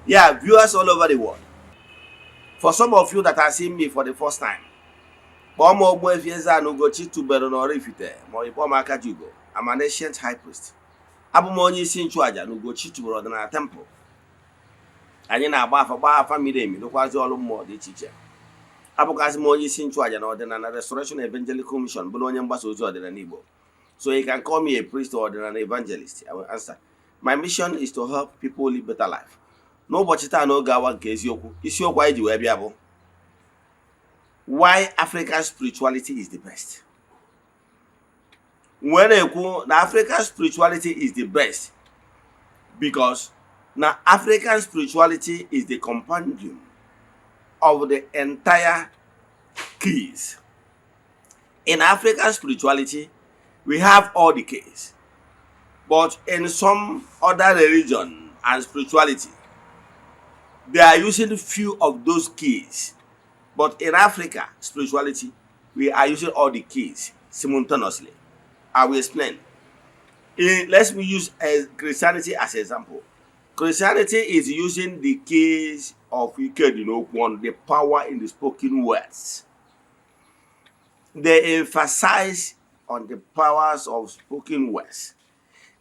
Yeah, viewers all over the world. For some of you that are seeing me for the first time, kpọọ m Ogbuefi Eze-Ana Ugochi tubelu n'Oraifite ma ọ bụ kpọọ m Akajiugo. I'm an ancient high priest. Abụ m onye isi nchụaja na Ugochi tubelu ọdịnala temple. Anyị na-agba afa, gbaa afa miri emi, rụkwazi ọrụ mmụọ dị iche iche. Abụkwazị m onye isi nchụaja na Ọdịnala Restoration Evangelical Mission, bụrụ onye mgbasa ozi ọdịnala Igbo. So you can call me a priest or ọdịnala evangelist, I will answer. My mission is to help people live better life. N'ụbọchị taa, n'oge awa nke eziokwu, isiokwu anyị ji wee bịa bụ "Why African spirituality is the best." Wee na-ekwu na African spirituality is the best because na African spirituality is the compendium of the entire keys. In African spirituality, we have all the keys. But in some other religion and spirituality, they are using few of those keys. But in Africa spirituality, we are using all the keys simultaneously. I will explain. Let's me use Christianity as example. Christianity is using the keys of ike dị n'okwu ọnụ, the power in the spoken words. They emphasize on the powers of spoken words.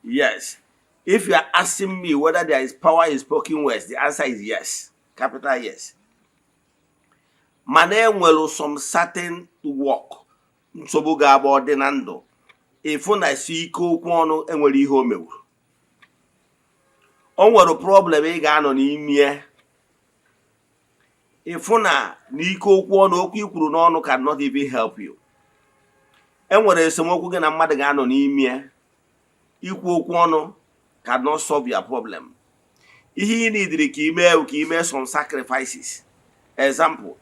Yes. If you are asking me whether there is power in spoken words, the answer is yes. Capital yes. Mana enwere some certain work, nsogbu ga-agba ọ dị na ndụ, ịfụ na si ike okwu ọnụ enwere ihe o mewuru. O nwere problem ị ga-anọ n'ime ya, ịfụ na n'ike okwu ọnụ, okwu i kwuru n'ọnụ cannot even help you. Enwere esemokwu gị na mmadụ ga-anọ n'ime ya, ikwu okwu ọnụ cannot solve your problem. Ihe ị nidiri ka ime ka ime some sacrifices. Example,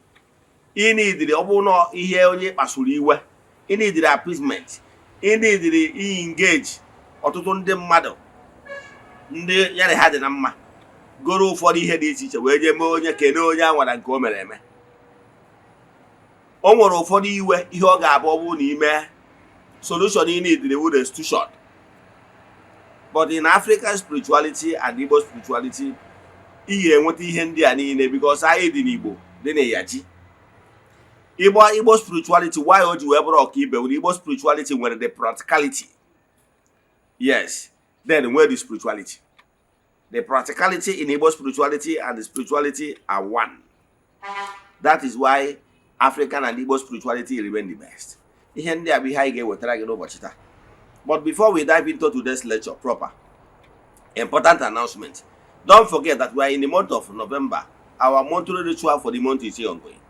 ị nidiri, ọ bụrụ na ihe onye kpasuru iwe, ị nidiri appeasement, ị nidiri engage ọtụtụ ndị mmadụ, ndị ya na ha dị na mma, goro ụfọdụ ihe dị iche iche wee jee mee onye kene onye anwara nke o mere eme. O nwere ụfọdụ iwe ihe ọ ga-abụ, ọ bụrụ na ime solution ị nidiri wu restitution. But in African spirituality and Igbo spirituality, ị ga-enweta ihe ndị a niile because anyị dị n'Igbo dị na Ịyaji Igbo. Igbo spirituality, why o ji wee bụrụ ọkaibe nwere Igbo spirituality nwere the practicality, yes, then nwere the spirituality. The practicality in Igbo spirituality and the spirituality are one. That is why African and Igbo spirituality remain the best. Ihe ndị a bụ ihe anyị ga-ewetara gị n'ụbọchị taa. But before we dive into today's lecture proper, important announcement. Don't forget that we are in the month of November. Our monthly ritual for the month is still ongoing.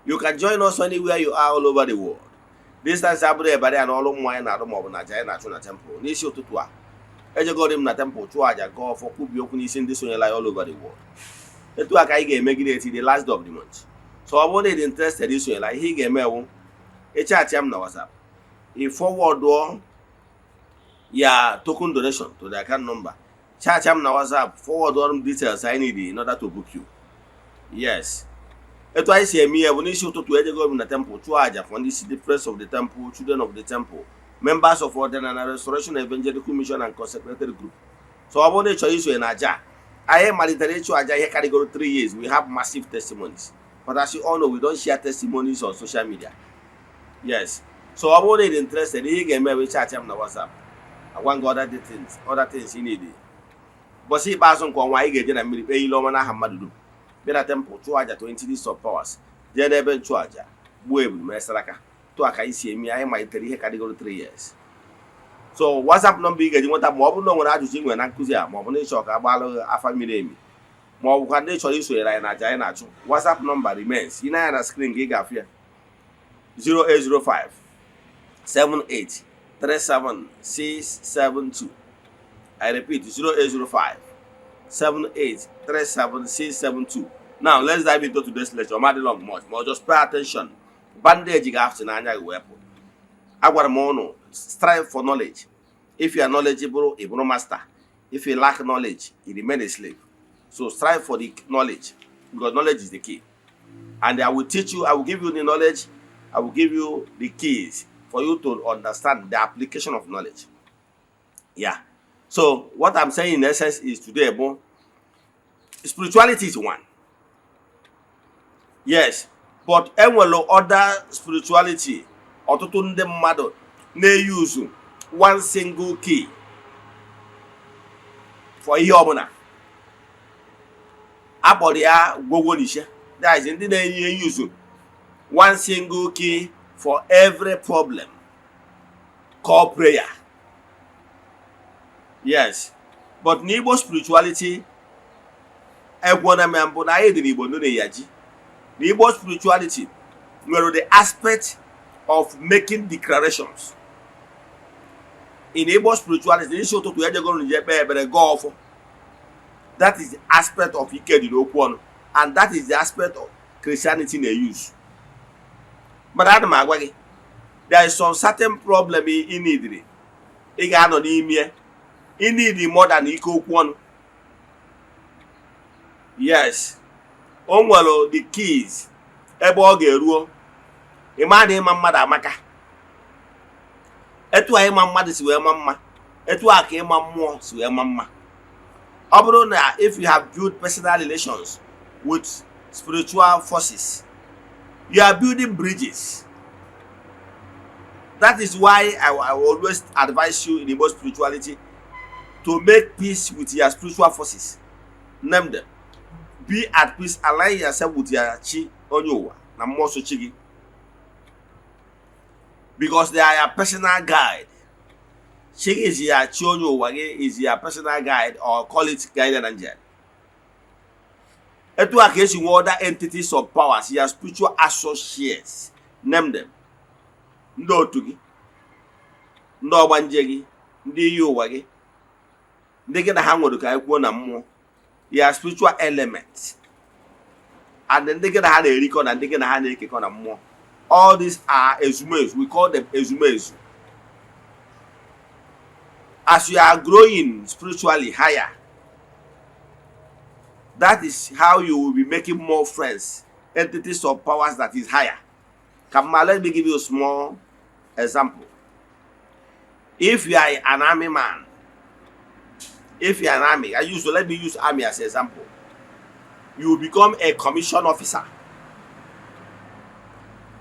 You can join us anywhere you are all over the world. Distance abụrụ ebara ya n'ọrụ mmụọ anyị na-arụ maọbụ na aja anyị na-achụ na temple. N'isi ụtụtụ a, ejegoro m na temple chụọ aja, gọọ ọfọ, kwubie okwu n'isi ndị sonyela anyị all over the world. Etu a ka anyị ga-emegide eti the last day of the month. So ọ bụrụ na ị dị interested isonyela, ihe ị ga-eme ewu ịchatị m na WhatsApp, ị forwardụọ ya token donation to the account number. Chat m na WhatsApp, forward all m details I need in order to book you. Yes, etu anyị si eme ihe bụ n'isi ụtụtụ, ejego m na temple chụọ aja for ndị si the friends of the temple, children of the temple, members of Ọdịnala Restoration Evangelical Mission and consecrated group. So ọ bụrụ na ị chọrọ isonye na aja anyị malitere ịchụ aja ihe karịgoro 3 years, we have massive testimonies, but as you all know, we don't share testimonies on social media. Yes, so ọ bụrụ na ị dị interested, ihe ị ga-eme bụ chat m na WhatsApp, agwa gị other things you need. Ụbọchị ikpeazụ nke ọnwa, anyị ga-eje na mmiri kpee ile ọma n'aha mmadụ dum, bịa na temple chụọ aja 20 days of powers, jee n'ebe nchụaja gbuo ebulu, mee saraka. Tụa ka anyị si eme. Anyị malitere ihe karịgoro 3 years. So WhatsApp nọmba ị ga-eji nweta ma ọ bụrụ na o nwere ajụjụ ị nwere na nkụzi a, ma ọ bụ na ịchọ ka agbalụ afa miri emi, ma ọ bụkwa ndị chọrọ isonyere anyị na aja anyị na-achụ, WhatsApp nọmba remains. Ị na-anya na screen gị, ị ga-afụ ya: 0805 78 37 672. I repeat, 0805 78 37 672. Now let's dive into today's lecture. Ọ madị long much, but just pay attention. Bandage ga-afụ n'anya gị wepụ. Agwara m ụnụ, strive for knowledge. If you are knowledgeable, ị bụrụ master. If you lack knowledge, you remain a slave. So strive for the knowledge because knowledge is the key, and I will teach you. I will give you the knowledge, I will give you the keys for you to understand the application of knowledge. Yeah, so what I'm saying in essence is today bụ Spirituality is one, yes, but enwere other spirituality. Ọtụtụ ndị mmadụ na-eyuzu one single key for ihe ọbụla akpọrọ ya gwogwonishe. That is, ndị na-enye eyuzu one single key for every problem called prayer. Yes, but n'Igbo spirituality, egwuona m ya mbụ na anyị dị n'Igbo nọ na ji n'Igbo spirituality nwere the aspect of making declarations. In Igbo spirituality, n'isi ụtụtụ ejegoro nje kpee ekpere, gọọ ọfọ. That is the aspect of ike dị n'okwu ọnụ, and that is the aspect of Christianity na-use. But ana m agwa gị, there is some certain problem ị need, ị ga-anọ n'ime, ị need more than ike okwu ọnụ. Yes, o nwere the keys ebe ọ ga-eruo ịma na ịma mmadụ amaka. Etu a ịma mmadụ si wee ma mma, etu a ka ịma mmụọ si wee ma mma. Ọ bụrụ na if you have built personal relations with spiritual forces, you are building bridges. That is why I will always advise you in Igbo spirituality to make peace with your spiritual forces. Name them, be at peace, align yourself with your chi onye ụwa na mmụọ so chi gị, because they are your personal guide. Chi gị is your chi onye ụwa gị, is your personal guide, or call it guardian angel. Etu a ka esi nwee other entities of powers, your spiritual associates, name them, ndị otu gị, ndị ọgbanje gị, ndị iyi ụwa gị, ndị gị na ha nwere ka anyị kwuo na mmụọ, your spiritual elements, and ndị gị na ha na-erikọ na ndị gị na ha na-ekekọ na mmụọ. All these are ezumezu. We call them ezumezu. As you are growing spiritually higher, that is how you will be making more friends, entities of powers that is higher. Come, let me give you a small example. If you are an army man, if you are an army, I use let me use army as an example, you will become a commission officer.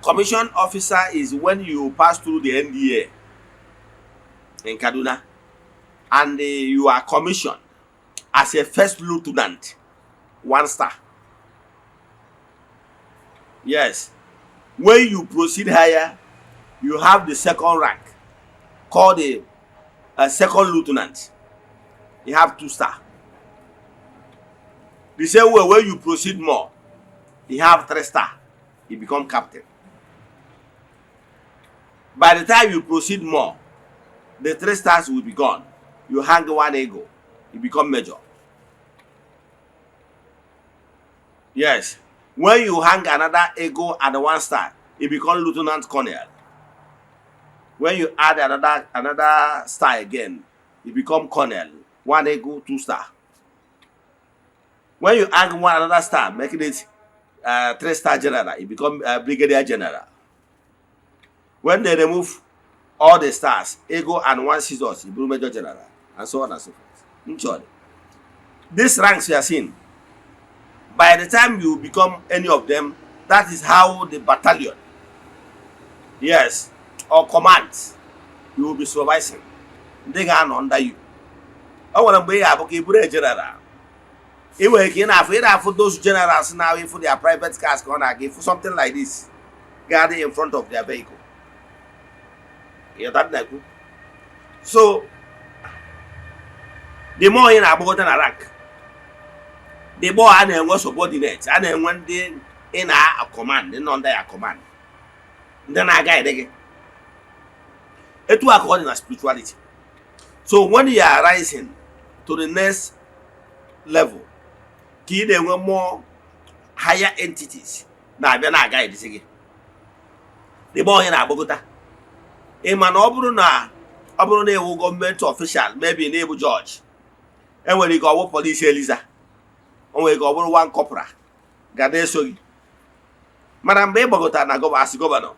Commission officer is when you pass through the NDA in Kaduna and you are commissioned as a first lieutenant, one star. Yes, when you proceed higher, you have the second rank called the second lieutenant. You have two star. The same way, when you proceed more, you have three star, you become captain. By the time you proceed more, the three stars will be gone. You hang one eagle, you become major. Yes, when you hang another eagle and one star, you become lieutenant colonel. When you add another star again, you become colonel, one eagle, two star. When you add one another star, making it three-star general, you become brigadier general. When they remove all the stars, eagle and one scissors, you become major general, and so on and so forth. Actually, these ranks you are seeing, by the time you become any of them, that is how the battalion, yes, or commands you will be supervising. Ndị ga-anọ under you. O nwere mgbe ị ga-abụ ka ị bụrụ a general. Ị nwere ike ị na-afụ those generals now, ịfụ their private cars ka ọ na-aga, ịfụ something like this guarding in front of their vehicle. Ịghọta m na-ekwu? So the more ị na-agbagota na rank, the more a na-enwe subordinate, a na-enwe ndị ị na-command, ndị nọ under ya command, ndị na-aga ede gị. Etu a ka ọ dị na spirituality. So when you are rising to the next level, ka ị na-enwe more higher entities na-abịa na-aga edisi gị. The more ị na-agbagota, ị ma na ọ bụrụ na ịwụ gọọmenti official, maybe na ịbụ judge, enwere ike ọ bụ police eliza, o nwere ike ọ bụrụ one corporal ga na-eso gị. Mana mgbe ị gbagotara na as governor,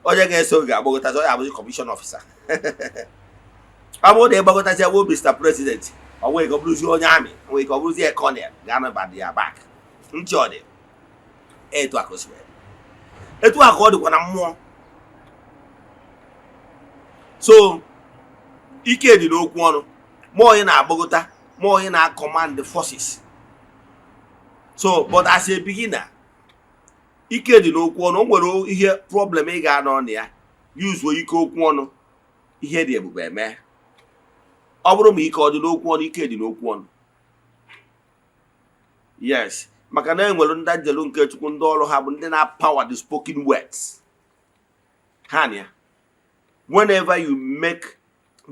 onye ga-eso gị ga-agbagọtazi, onye abụzi commission officer. Ọ bụrụ na ị gbagotazi bụ Mr. President, Ọ nwere ike ọ bụrụzie onye army, ọ nwere ike ọ bụrụzie colonel ga-anọba ya back. Ntị ọ dị etu a ka o si wee dị. Etu a ka ọ dịkwa na mmụọ. So ike dị n'okwu ọnụ. Mmụọ onye na-agbagota, mmụọ onye na-command the forces. So, but as a beginner, ike dị n'okwu ọnụ. O nwere ihe problem ị ga-anọ na ya, yuzuo ike okwu ọnụ, ihe dị ebube eme. Ọ bụrụ ma ike ọ dị n'okwu ọnụ, ike dị n'okwu ọnụ, yes, maka na enwere ndị njelu nke Chukwu, ndị ọrụ ha bụ ndị na-power the spoken words ha na ya. Whenever you make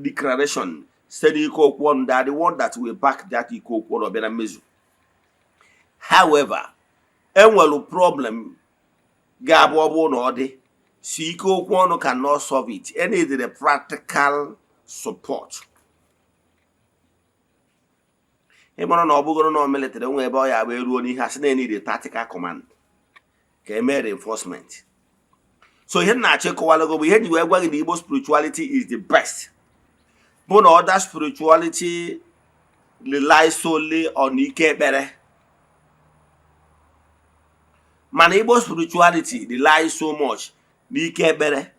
declaration site n'ike okwu ọnụ, they are the one that will back that ike okwu ọnụ, ọbịa na mmezu. However, enwere problem ga-abụ, ọ bụrụ na ọ dị si ike okwu ọnụ cannot solve it, e need the practical support. Ị mara na ọ bụgoro na military nwe ebe ọ ya bụ eruo n'ihe asị na need tactical command ka eme reinforcement. So ihe m na-achọ ịkọwalụ gị bụ ihe ji wee gwa gị na Igbo spirituality is the best bụ na other spirituality relies solely on ike ekpere, mana Igbo spirituality relies so much n'ike ekpere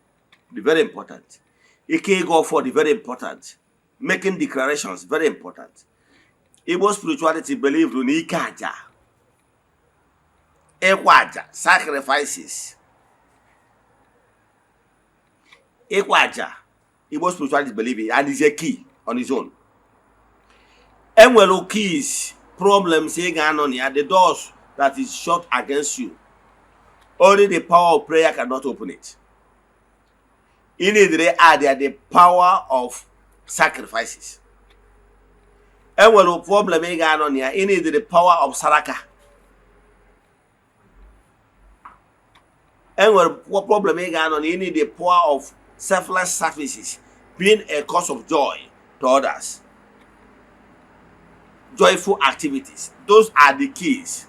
dị very important, ike ịga ọfọ dị very important, making declarations very important. Igbo spirituality believe n'ike aja, ịkwa aja, sacrifices, ịkwa aja. Igbo spirituality believe in and is a key on its own. Enwere keys, problems ị ga-anọ na ya, the doors that is shut against you, only the power of prayer cannot open it. You need to add the power of sacrifices. Enwere problem ị ga-anọ na ya, you need the power of saraka. Enwere problem ị ga-anọ na you need the power of selfless services, being a cause of joy to others, joyful activities. Those are the keys.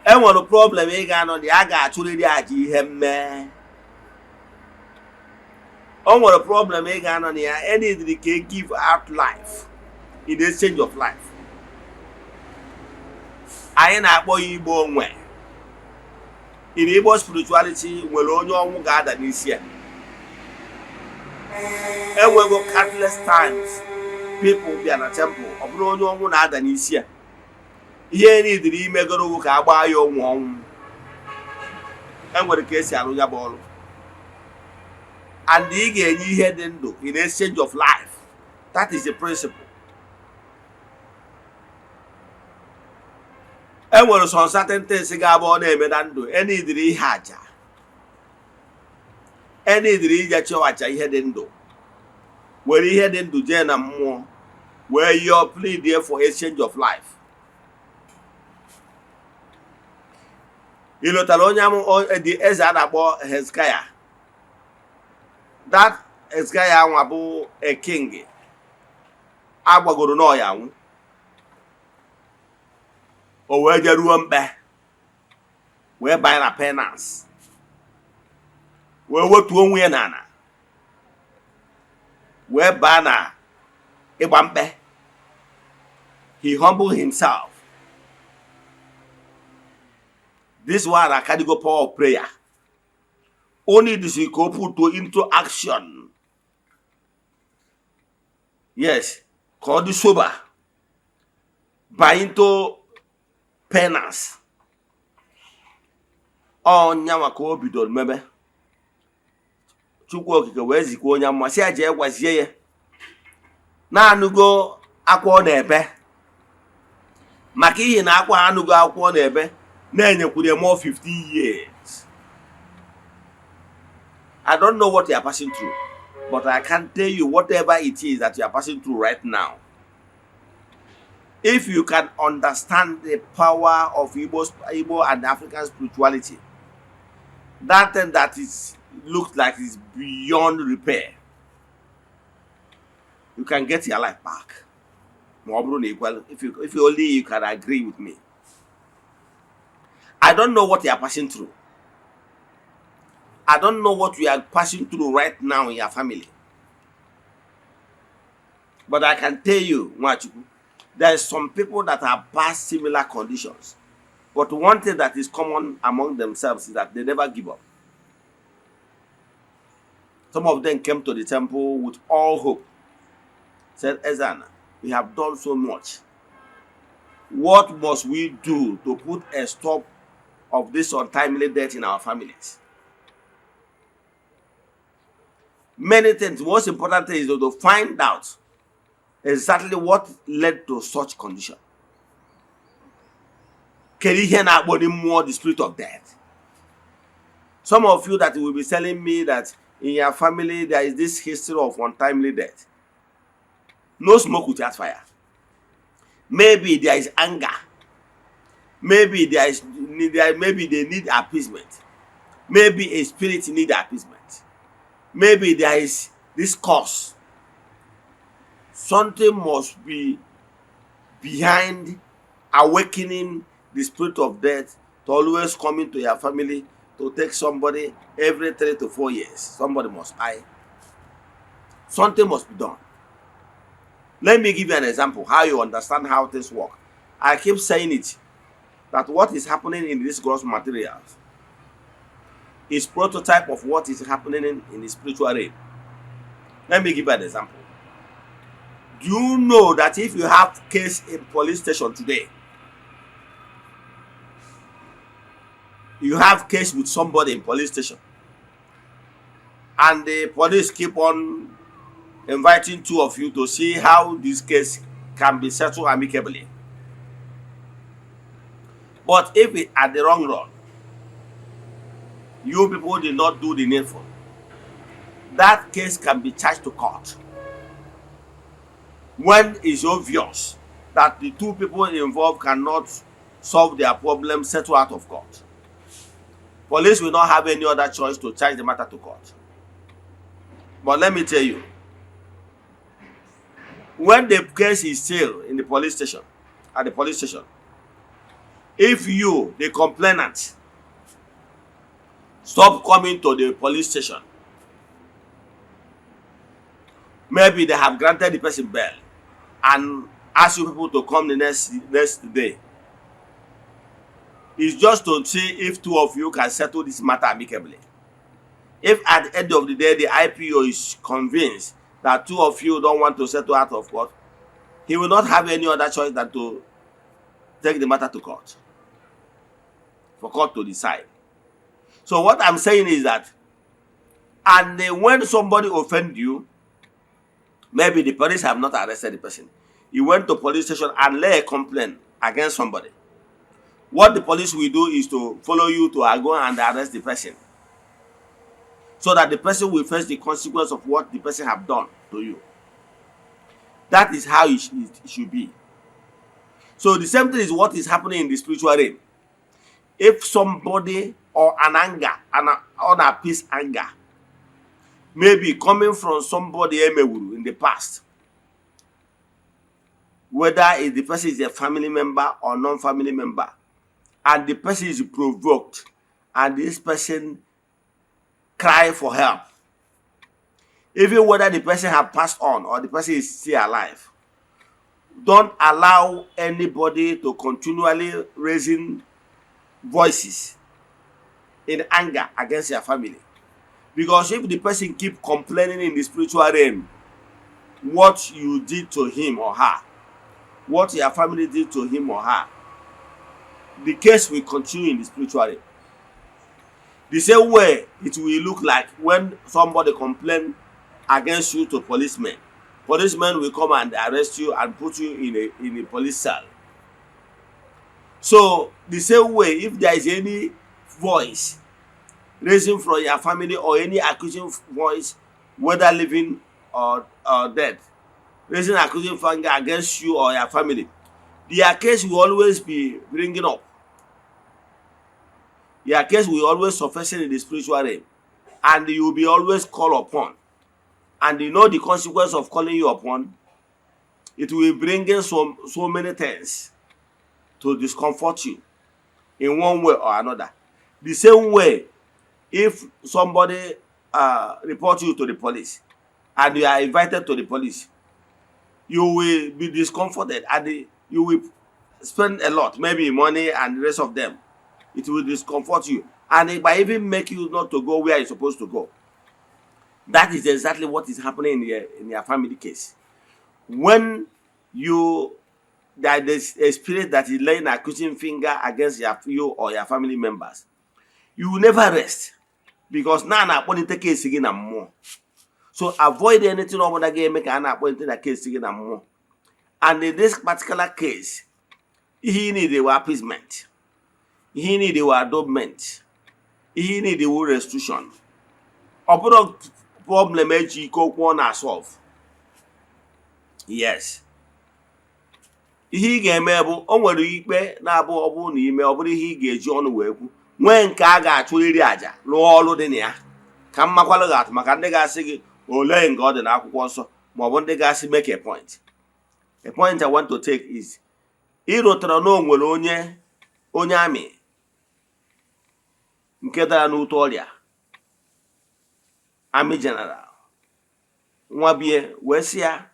Enwere problem ị ga-anọ na ya, ga-achụrịrị aja ihe mmee. O nwere problem ị ga-anọ na ya, enidiri ka e give out life in exchange of life. Anyị na-akpọ ya Igbo onwe. In Igbo spirituality, nwere onye ọnwụ ga-ada n'isi ya. Enwego countless times people bịa na temple, ọ bụrụ onye ọnwụ na-ada n'isi ya, ihe nidiri imegoro owu ka a gbaa ya ọnwụ. Ọnwụ enwere ka esi arụ ya bụ ọrụ, and ị ga-enye ihe dị ndụ in exchange of life. That is the principle. Enwere some certain things ga-abụ ọ na-eme na ndụ, enidiri ihe aja, enidiri ije chụọ aja ihe dị ndụ, were ihe dị ndụ jee na mmụọ wee yọọ, plead for exchange of life. Ị lọtara onye amụ dị eze a na-akpọ Hezekiah? That Hezekiah nwa bụ a king agbagoro n'ọya nwụ, o wee jeruo mkpe, wee banye na penance, wee wetuo onwe ya n'ala, wee baa na ịgba mkpe. He humbled himself. This one akadigo power of prayer. Only this ka o put into action. Yes, ka ọ dị sober, banye into penance. Ọnyanwa ka o bidoro mebe. Chukwu Okike wee zikwa onye amụma sị ya jee gwazie ya na-anụgo akwa ọ na-ebe, maka ihi na akwa anụgo akwa ọ na-ebe, na-enyekwuru ya more 15 years. I don't know what you are passing through, but I can tell you, whatever it is that you are passing through right now, if you can understand the power of Igbo and African spirituality, that thing that is looks like is beyond repair, you can get your life back. Ma ọ bụrụ na ikwelu, if you only you can agree with me. I don't know what you are passing through. I don't know what you are passing through right now in your family. But I can tell you, Nwachukwu, there is some people that have passed similar conditions. But one thing that is common among themselves is that they never give up. Some of them came to the temple with all hope. Said, "Ezana, we have done so much. What must we do to put a stop of this untimely death in our families?" Many things. Most important thing is to find out exactly what led to such condition. Kedu ihe na-akpọ mmụọ, the spirit of death? Some of you that will be telling me that in your family there is this history of untimely death. No smoke without fire. Maybe there is anger. Maybe there is there, maybe they need appeasement. Maybe a spirit need appeasement. Maybe there is this cause. Something must be behind awakening the spirit of death to always come into your family to take somebody every 3 to 4 years. Somebody must die. Something must be done. Let me give you an example how you understand how things work. I keep saying it, that what is happening in this gross materials is prototype of what is happening in the spiritual realm. Let me give you an example. Do you know that if you have case in police station today, you have case with somebody in police station, and the police keep on inviting two of you to see how this case can be settled amicably? But if it at the wrong run, you people did not do the needful, that case can be charged to court. When it's obvious that the two people involved cannot solve their problem, settle out of court, police will not have any other choice to charge the matter to court. But let me tell you, when the case is still in the police station, at the police station, if you, the complainant, stop coming to the police station, maybe they have granted the person bail and ask you people to come the next day. It's just to see if two of you can settle this matter amicably. If at the end of the day the IPO is convinced that two of you don't want to settle out of court, he will not have any other choice than to take the matter to court for court to decide. So what I'm saying is that, and then when somebody offend you, maybe the police have not arrested the person. You went to police station and lay a complaint against somebody. What the police will do is to follow you to go and arrest the person, so that the person will face the consequence of what the person have done to you. That is how it should be. So the same thing is what is happening in the spiritual realm. If somebody or an anger, an unappeased anger, maybe coming from somebody emewuru in the past, whether if the person is a family member or non-family member, and the person is provoked, and this person cry for help, even whether the person have passed on or the person is still alive, don't allow anybody to continually raising voices in anger against your family. Because if the person keep complaining in the spiritual realm what you did to him or her, what your family did to him or her, the case will continue in the spiritual realm. The same way it will look like when somebody complain against you to policemen. Policemen will come and arrest you and put you in a police cell. So the same way, if there is any voice raising from your family or any accusing voice, whether living or dead, raising accusing finger against you or your family, their case will always be bringing up. Your case will always surfacing in the spiritual realm, and you will be always called upon. And you know the consequence of calling you upon? It will bring in so many things to discomfort you in one way or another. The same way, if somebody report you to the police and you are invited to the police, You will be discomforted and you will spend a lot, maybe money and the rest of them. It will discomfort you and it might even make you not to go where you're supposed to go. That is exactly what is happening in your family case. When you that there's a spirit that is laying accusing finger against you or your family members, you will never rest because na na-akpọlite case gị na mmụọ. So avoid anything ọbụla ga-eme ka a na-akpọlite na case gị na mmụọ. And in this particular case, ihe ị need wụ appeasement, ihe ị need wụ adornment, ihe ị need wụ restitution. Ọ bụrụ problem eji ike okwu ọ na-solve. Yes, ihe ị ga-eme bụ, o nwere ikpe na-abụ ọ bụrụ na ime ọ bụrụ ihe ị ga-eji ọnụ wee kwu, nwee nke a ga-achụrịrị àjà, rụọ ọrụ dị na ya. Ka m makwalụ gị atụ maka ndị ga-asị gị olee nke ọ dị n'akwụkwọ nsọ, ma ọ bụ ndị ga-asị make a point. The point I want to take is, ịrụtara na o nwere onye amị nke dara n'ute ọrịa, army general nwa bie wee sị ya,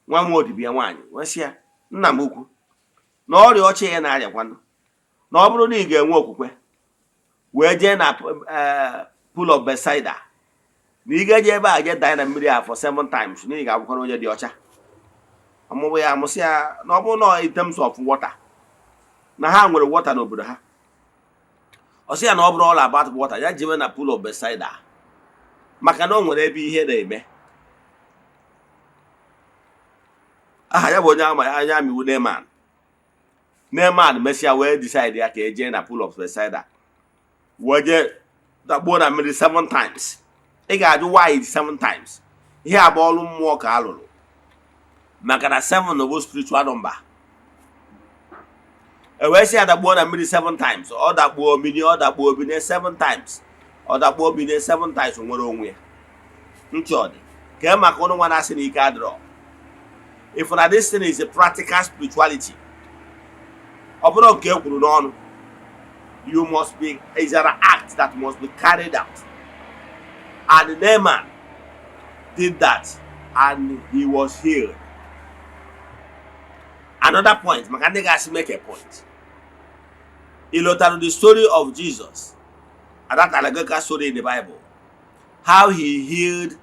nwa m odibia nwaanyị wee sị ya, "Nna m ukwu, na ọrịa ọchị ya na-arịakwanụ, na ọ bụrụ na ị ga-enwe okwukwe wee jee na pool of Bethsaida, na ị ga-eje ebe a jee danye na mmiri a for seven times, na ị ga-abụkwara onye dị ọcha." Ọmụmụ ya amụsị ya na ọ bụrụ na in terms of water, na ha nwere water n'obodo ha. Ọ sị ya na ọ bụrụ all about water, ya jewe na pool of Bethsaida, maka na o nwere ebe ihe na-eme. Aha ya bụ onye ama anya amiwu Neman. Neman mesịa wee decide ya ka ejee na pool of Bethsaida wee jee dakpuo na mmiri seven times. Ị ga-ajụ, why seven times? Ihe a bụ ọrụ mmụọ ka a lụrụ, maka na seven bụ spiritual number. E wee sị ya dakpuo na mmiri seven times. Ọ dakpuo mmiri, ọ dakpuo binye seven times, ọ dakpuo binye seven times, o nwere onwe ya. Ntị ọ dị kee maka ụnụ nwa na-asị na ike adịrọ. If na this thing is a practical spirituality, ọ bụrụ nke e kwuru n'ọnụ, you must be is an act that must be carried out, and Naaman did that and he was healed. Another point maka ndị ga-asị make a point: ị lotara the story of Jesus and that allegorical story in the Bible, how he healed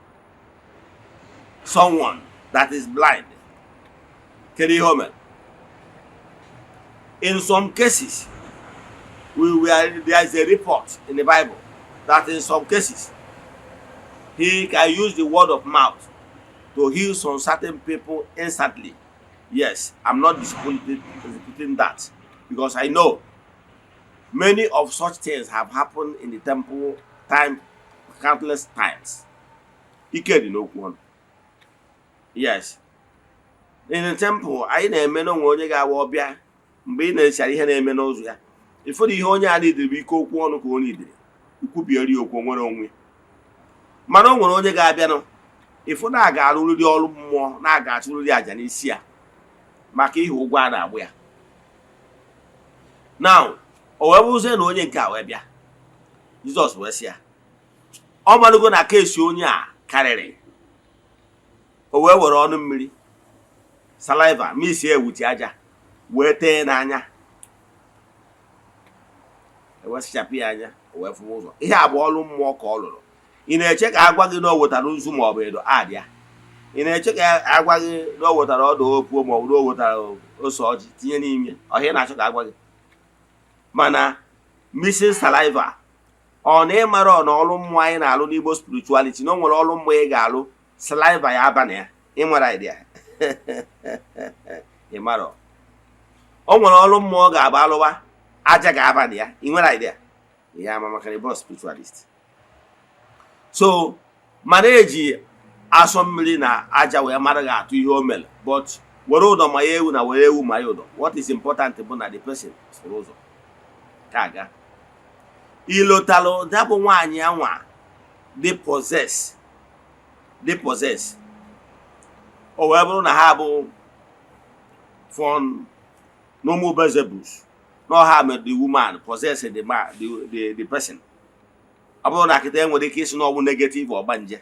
someone that is blind? Kedu ihe o mere? In some cases, we were there is a report in the Bible that in some cases he can use the word of mouth to heal some certain people instantly. Yes, I'm not disputing that, because I know many of such things have happened in the temple time countless times. Ike dị n'okwu ọnụ. Yes, in the temple anyị na-eme n'onwe onye ga-awa ọbịa mgbe ị na-echara ihe na-eme n'ụzọ ya, ịfụrụ ihe onye a nidiri bụ ike okwu ọnụ ka o nidiri ikwubieri okwu nwere onwe. Mana o nwere onye ga-abịanụ, ịfụ na a ga-arụrịrị ọrụ mmụọ, na a ga-achụrịrị àjà n'isi ya maka ihe ụgwọ a na-agbụ ya. Now, o wee bụrụzie na onye nke a wee bịa, Jizọs wee sị ya, ọ marụgo na case onye a karịrị. O wee were ọnụ mmiri, saliva, mixie ewuti aja wee tee n'anya, ewesịchapụ ya anya, o wee fụwa ụzọ. Ihe a bụ ọrụ mmụọ ka ọ lụrụ. Ị na-eche ka agwa gị na o wetara nzu ma ọ bụ edo adịa? Ị na-eche ka agwa gị na o wetara ọdụ opuo ma ọ bụ na o wetara ose ọjị tinye n'ime ọhịa? Na-achọ ka agwa gị mana mixing saliva, ọ na ịmara ọ na ọrụ mmụọ anyị na-alụ n'Igbo spirituality, na o nwere ọrụ mmụọ ị ga-alụ, saliva ya aba na ya. Ịmara idea ịmara o nwere ọrụ mmụọ ga-agba alụwa, aja ga-aba na ya. Ị nwere idea ihe ama maka na ịbụ spiritualist. So mana eji asọ mmiri na aja wee mara gị atụ ihe o mere, but were ụdọ ma ya ewu na were ewu ma ya ụdọ, what is important bụ na the person soro ụzọ ka aga. Ilotalụ ya bụ nwaanyị anwa dị possess, dị possess, o wee bụrụ na ha bụ from n'ụmụ Beelzebub, na ọha mere the woman possess the man, the person. Ọ bụrụ na kịta enwere ike isi na ọ bụ negative ọgbanje,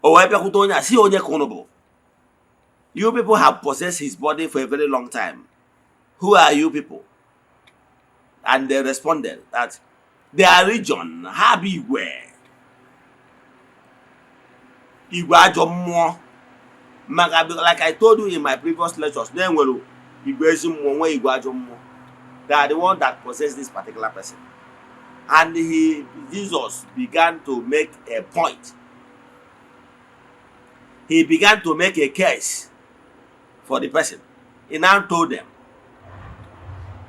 o wee bịakwute onye a, si onye ka ụnụ bụ You people have possessed his body for a very long time. Who are you people? And they responded that their region ha bụ igwe igwe ajọ mmụọ maka, like I told you in my previous lectures, na enwere igwe ezi mmụọ, nwee igwe ajọ mmụọ. They are the one that possess this particular person. And he, Jesus, began to make a point. He began to make a case for the person. He now told them,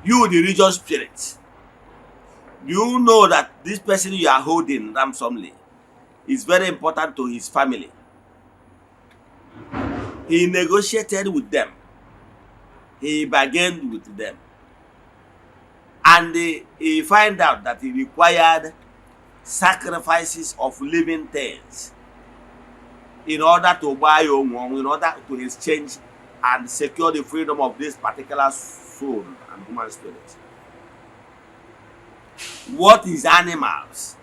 "You, the religious spirit, do you know that this person you are holding ransomly is very important to his family?" He negotiated with them. He bargained with them. And he find out that he required sacrifices of living things in order to buy onwe, in order to exchange and secure the freedom of this particular soul and human spirit. What is animals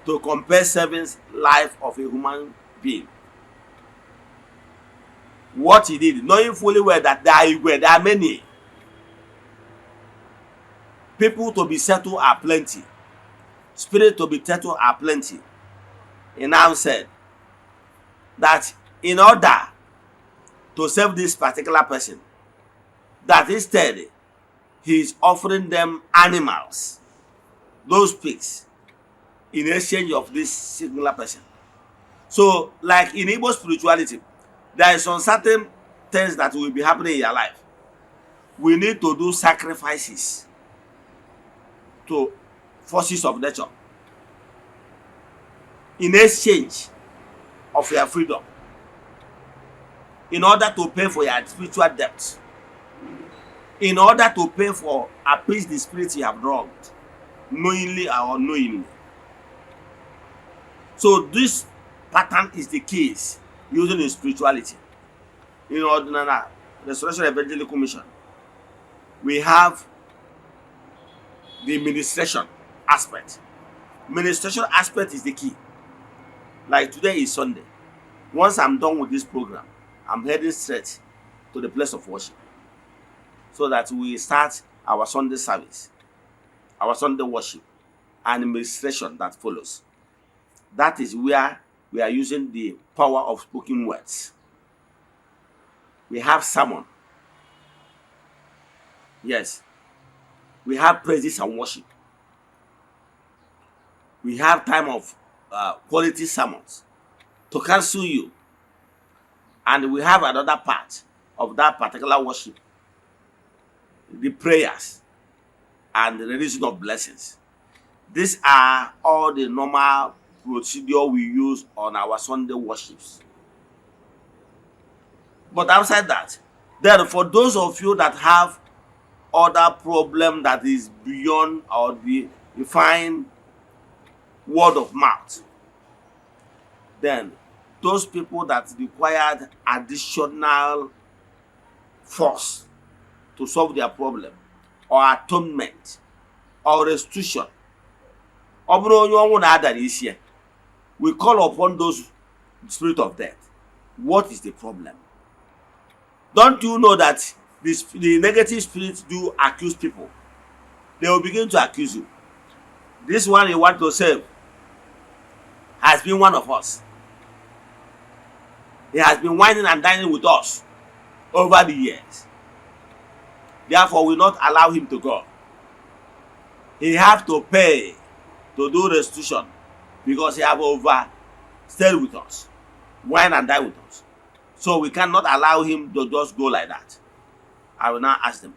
to compare saving life of a human being? What he did, knowing fully well that there are igwe, there are many people to be settled are plenty, spirit to be settled are plenty. He now said that in order to save this particular person, that instead he is offering them animals, those pigs, in exchange of this singular person. So, like in Igbo spirituality, there is some certain things that will be happening in your life. We need to do sacrifices to forces of nature in exchange of your freedom, in order to pay for your spiritual debt, in order to pay for appease the spirit you have wronged, knowingly or unknowingly. So this pattern is the case using in spirituality. In Ọdịnala Restoration Evangelical Mission, we have the ministration aspect. Ministration aspect is the key. Like today is Sunday. Once I'm done with this program, I'm heading straight to the place of worship so that we start our Sunday service, our Sunday worship, and ministration that follows. That is where we are using the power of spoken words. We have sermon. Yes. We have praises and worship. We have time of quality sermons to counsel you. And we have another part of that particular worship, the prayers and the releasing of blessings. These are all the normal procedure we use on our Sunday worships. But outside that, then for those of you that have other problem that is beyond or the defined word of mouth, then those people that required additional force to solve their problem or atonement or restitution, ọ bụrụ onye ọnwụ na-ada n'isi ya, we call upon those spirit of death. What is the problem? Don't you know that the negative spirits do accuse people? They will begin to accuse you. This one you want to save has been one of us. He has been wining and dining with us over the years. Therefore, we not allow him to go. He have to pay to do restitution because he have over stayed with us, wine and dine with us. So we cannot allow him to just go like that. I will now ask them,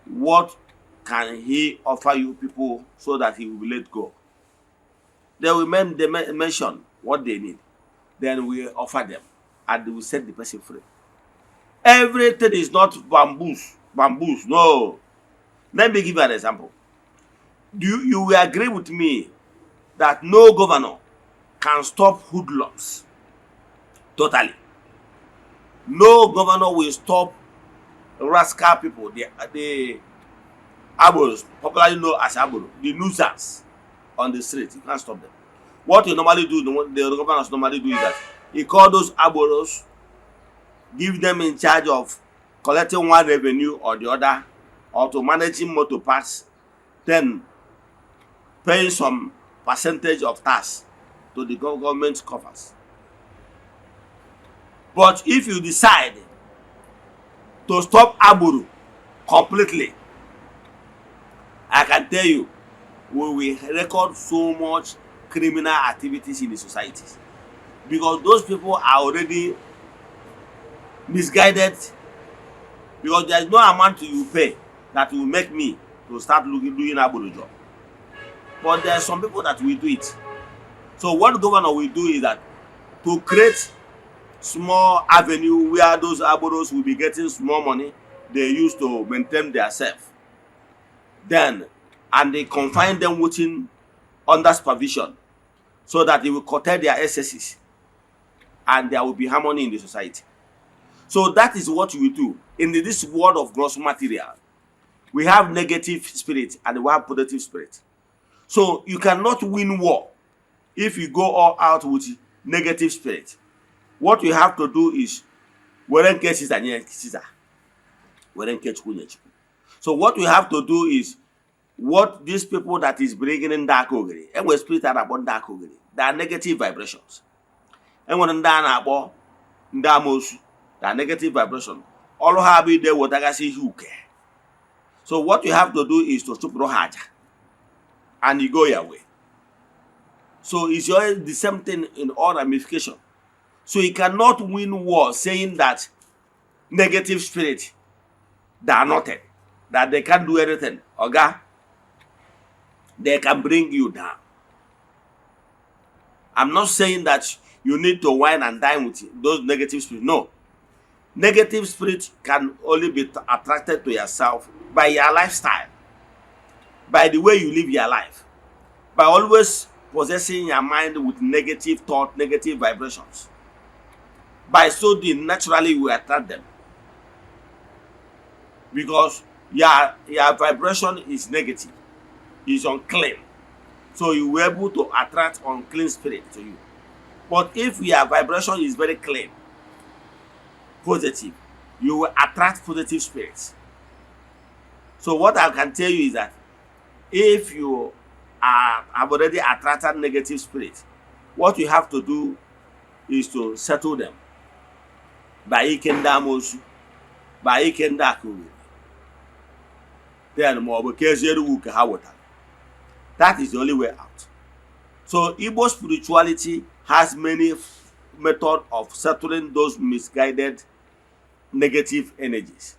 what can he offer you people so that he will be let go? They will mention what they need. Then we offer them and they will set the person free. Everything is not bamboos. Bamboos, no. Let me give you an example. Do you will agree with me that no governor can stop hoodlums totally? No governor will stop rascal people, the agboros, popularly known as agboro, the nuisance on the street. You can't stop them. What you normally do, the governors normally do is that he call those agboros Give them in charge of collecting one revenue or the other, or to managing motor parks, then paying some percentage of tax to the government coffers. But if you decide to stop agbero completely, I can tell you, we will record so much criminal activities in the societies, because those people are already misguided, because there is no amount you pay that will make me to start looking, doing agbero job. But there are some people that will do it. So what governor will do is that to create small avenue where those agberos will be getting small money they use to maintain their self, then and they confine them within, under supervision, so that they will curtail their excesses and there will be harmony in the society. So that is what we do. In this world of gross material, we have negative spirit and we have positive spirit. So you cannot win war if you go all out with negative spirit. What you have to do is were nke Caesar nye Caesar, were nke Chukwu nye Chukwu. So what you have to do is what these people that is bringing ndị aka oghere, enwere spirit a na-akpọ ndị aka oghere. They are negative vibrations. Enwere ndị a na-akpọ ndị amoosu. They are negative vibration. Ọrụ ha bụ ide wetagasị ihe uke. So what you have to do is to chụpụrụ ha aja and you go your way. So it's always the same thing in all ramification. So you cannot win war saying that negative spirit, they are nothing, that they can't do anything. Oga, they can bring you down. I'm not saying that you need to wine and dine with those negative spirits. No. Negative spirit can only be attracted to yourself by your lifestyle, by the way you live your life, by always possessing your mind with negative thought, negative vibrations. By so doing, naturally you attract them. Because your vibration is negative, is unclean. So you were able to attract unclean spirit to you. But if your vibration is very clean, positive, you will attract positive spirits. So what I can tell you is that if you are have already attracted negative spirits, what you have to do is to settle them by ike ndị amoosu, by ike ndị akụgheri, then ma ọ bụ ka eziere ugwu ka ha wetara. That is the only way out. So Igbo spirituality has many method of settling those misguided negative energies,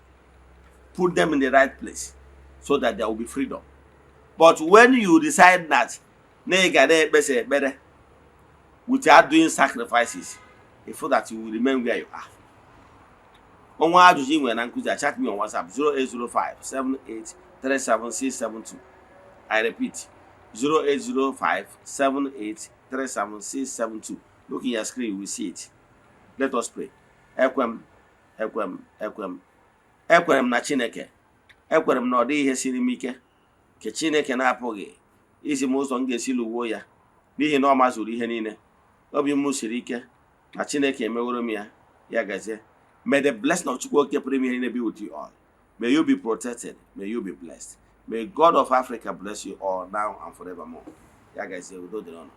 put them in the right place so that there will be freedom. But when you decide that na ị ga na-ekpesa ekpere without doing sacrifices, you feel that you will remain where you are. Onwe ajụjụ ị nwere na nkụzi a, chat me on WhatsApp 0805 7837672. I repeat, 0805 7837672. Look in your screen, you will see it. Let us pray. Ekwem, ekwem, ekwem, ekwere m na Chineke. Ekwere m na ọ dịghị ihe siri m ike nke Chineke na-apụghị izi m ụzọ m ga-esi lụwuo ya, n'ihi na ọ mazuru ihe niile. Obi m siri ike na Chineke emeworo m ya. Ya gazie. May the blessing of Chukwu Okike pụrụ ime ihe niile be with you all. May you be protected. May you be blessed. May God of Africa bless you all now and forevermore. Ya gazie. Udo dịrị ọnụ.